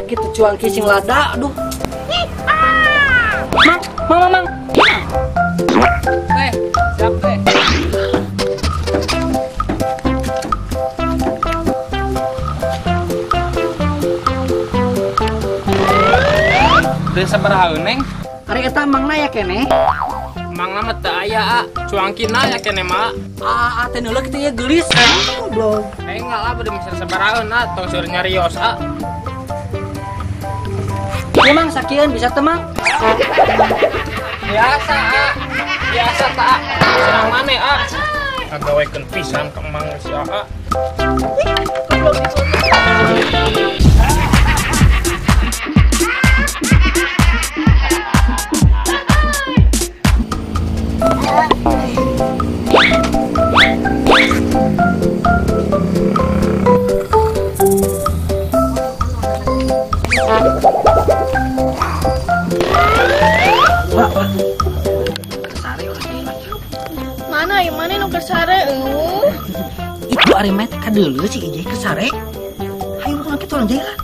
Kitu cuangki sing lada, aduh. Mang, mang, mang. Teh, siap teh. Teu sabaraha Neng? Ari eta mangna ya keneh? Mangna mah teu aya, a. Cuangkina ya keneh mah. Ah, teh neuleuh kitu ya geulis. Goblok. Enggak lah, bade meser sabaraha na, tong seueur nyarios, a. Ya mang sakieun bisa teu mang? Biasa, a. Biasa ta, a. Senang maneh, a. Ngagawekeun pisan ka mang si a. Wah, wah. Kesare orang Mana ieu mana nu kesare eueuh? Itu ari mah teh kadeuleu si Ijai kesare. Hayu urang kitu urang jai lah.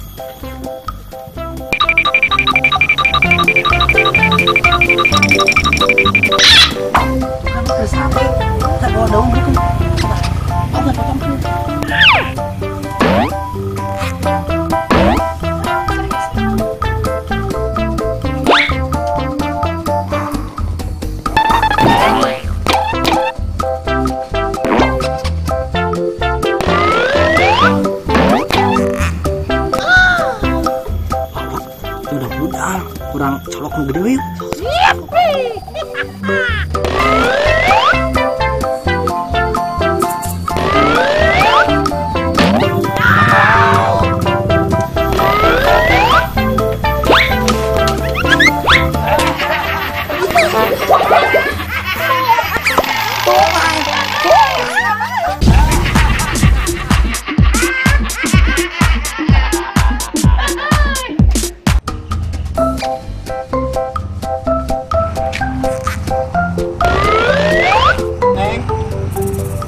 Kan kesare, tak bawa daun berikan. Coba potong potong. Kurang colok nu gede we.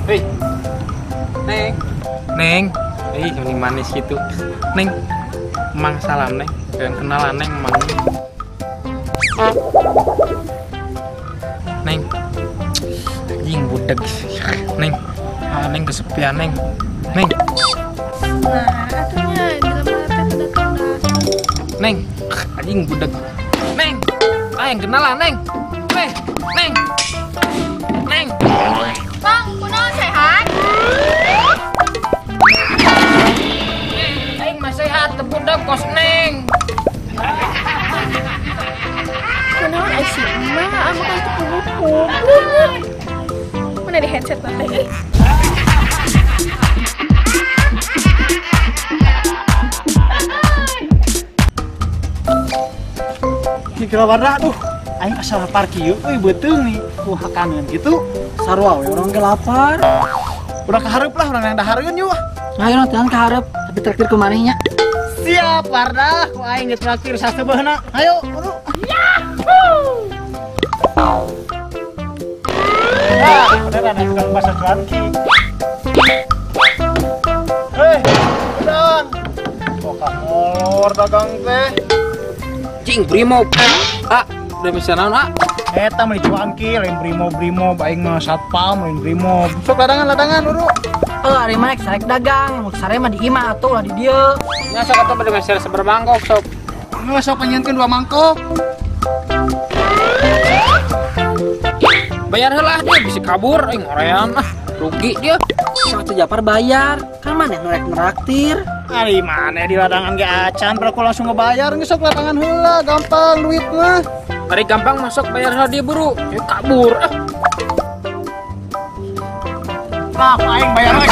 Hei. Neng. Neng. Ih, mending manis gitu. Neng. Mang salam, Neng. Pengen kenalan, Neng, Mang. Neng. Anjing budeg. Neng. Ah, Neng kesepian, Neng. Neng. Nah, atunya di lembar teh datang. Neng. Anjing budeg. Neng. Ayo kenalan, Neng. Neng. Neng. Neng. Bang, kunaon sehat? Neng, aing mah sehat teu budak kos Neng. Kunaon ai si emak, anu kan teu kumpul. Mana di headset teh euy. Kira warna aduh, aing asal lapar kieu euy beuteung nih ku hakaneun kitu. Sarua we urang ge lapar. Urang kahareup lah, urang yang dahareun yuk. Ayo nonton kahareup, tapi traktir ku maneh nya. Siap Wardah, ku aing ditraktir saseubeuhna. Ayo, buru. Yahoo! Ah, beneran aing tukang bakso cuanki. Hei, udah. Kok molor dagang teh? Cing Brimob. Ah, udah bisa naon, ah? Eta mah cuanki, lain Brimob-Brimob, aing mah satpam, lain Brimob. Sok ladangan-ladangan, buru. Ari mah sarek dagang, mun sare mah di imah atuh lah di dieu. Nya sok atuh bade meser sabar mangkok sok. Geus sok panyeunkeun 2 mangkok. Bayar heula dia bisa kabur aing hoream ah, rugi dia. Sok atuh Japar bayar, kan maneh nu rek neraktir. Ari maneh di ladangan ge acan, berarti langsung ngebayar geus sok ladangan heula, gampang duit mah. Ari gampang masuk bayar heula dia buru, ya kabur ah. Nah, aing bayar we.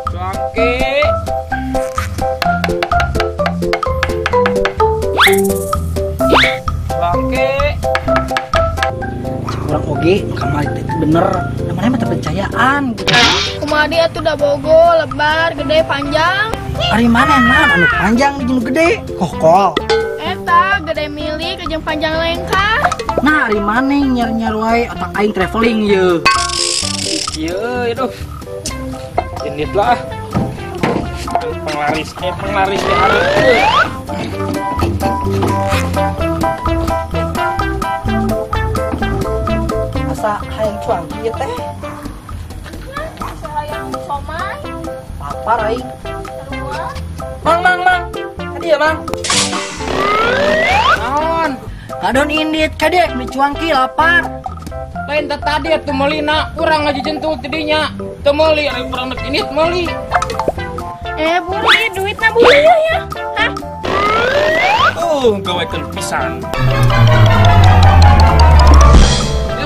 Cuangki. Cuangki. Kurang oge kamari teh bener. Namanya mah kepercayaan gitu. Kumaha dia atuh da bogo, lebar, gede, panjang. Ari mana naon anu panjang jeung nu gede? Kokol. Eta gede milik jeung panjang lengkah. Nah, ari maneh nyar-nyar wae otak aing traveling ye. Ieu aduh. Indit lah. Penglaris penglaris di hareup. Asa hayang cuangki ieu teh. Asa hayang somai. Lapar aing. Sarua. Mang mang mang. Kadieu mang. Naon? Kadon indit kadek nu cuangki lapar. Lain teh tadi atuh meulina, urang ngaji jentul tidinya. Teu meuli ari urang rek indit meuli. Buri duitna buri ya. Hah? Oh, gawekeun pisan.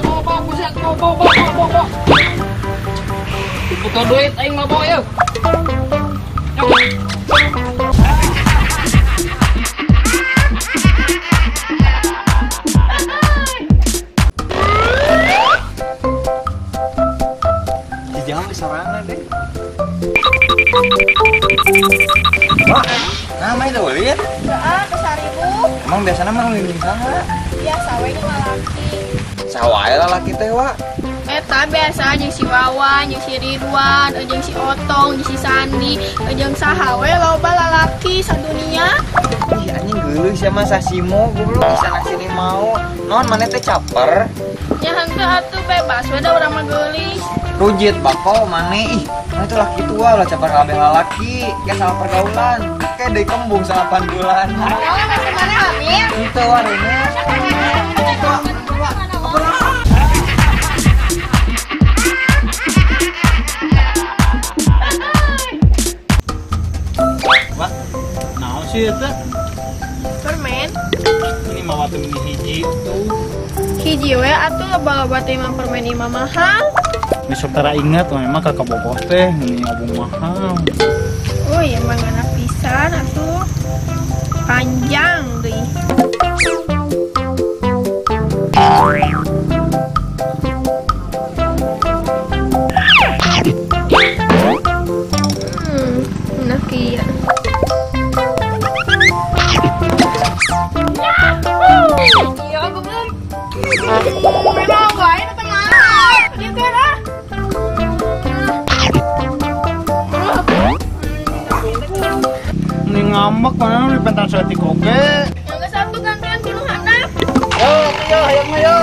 Bawa bawa buset, bawa bawa bawa bawa. Butuh duit aing mah bawa yeuh. Jauh sorangan deh. Wah, nama itu ulin? Heeh, ke 1000. Emang biasanya mah ulin saha? Biasa we jeung lalaki. Saha wae lalaki teh, Wak? Eta biasa jeung si Wawan, jeung si Ridwan, jeung si Otong, jeung si Sandi, jeung saha we loba lalaki sadunia. Ih, anjing geuleuh sia mah sasimo goblok sana sini mau. Naon maneh teh caper? Nya henteu atuh bebas we da urang mah geulis. Rujit bako maneh ih, maneh tuh laki tua lah caper kabeh lalaki, kayak salah pergaulan, kayak deui kembung 8 bulan. Naon masih maneh hamil? Henteu warene. Wah, naon sih eta? Permen. Ini mah watu mini hiji tuh. Hiji we atuh loba-loba teh mah permen imah mahal. Ini sok tara ingat mah emang kakak bogoh teh ini ngabung mahal. Oh iya emang enak pisan atuh. Panjang deui. Enak iya. Iya, goblok. Memang wae teh mahal. Dieu kan ah. Ini ngambek mana di pentas setik oge. Yang satu gantian kudu handap. Yo, yo, hayang mah yo.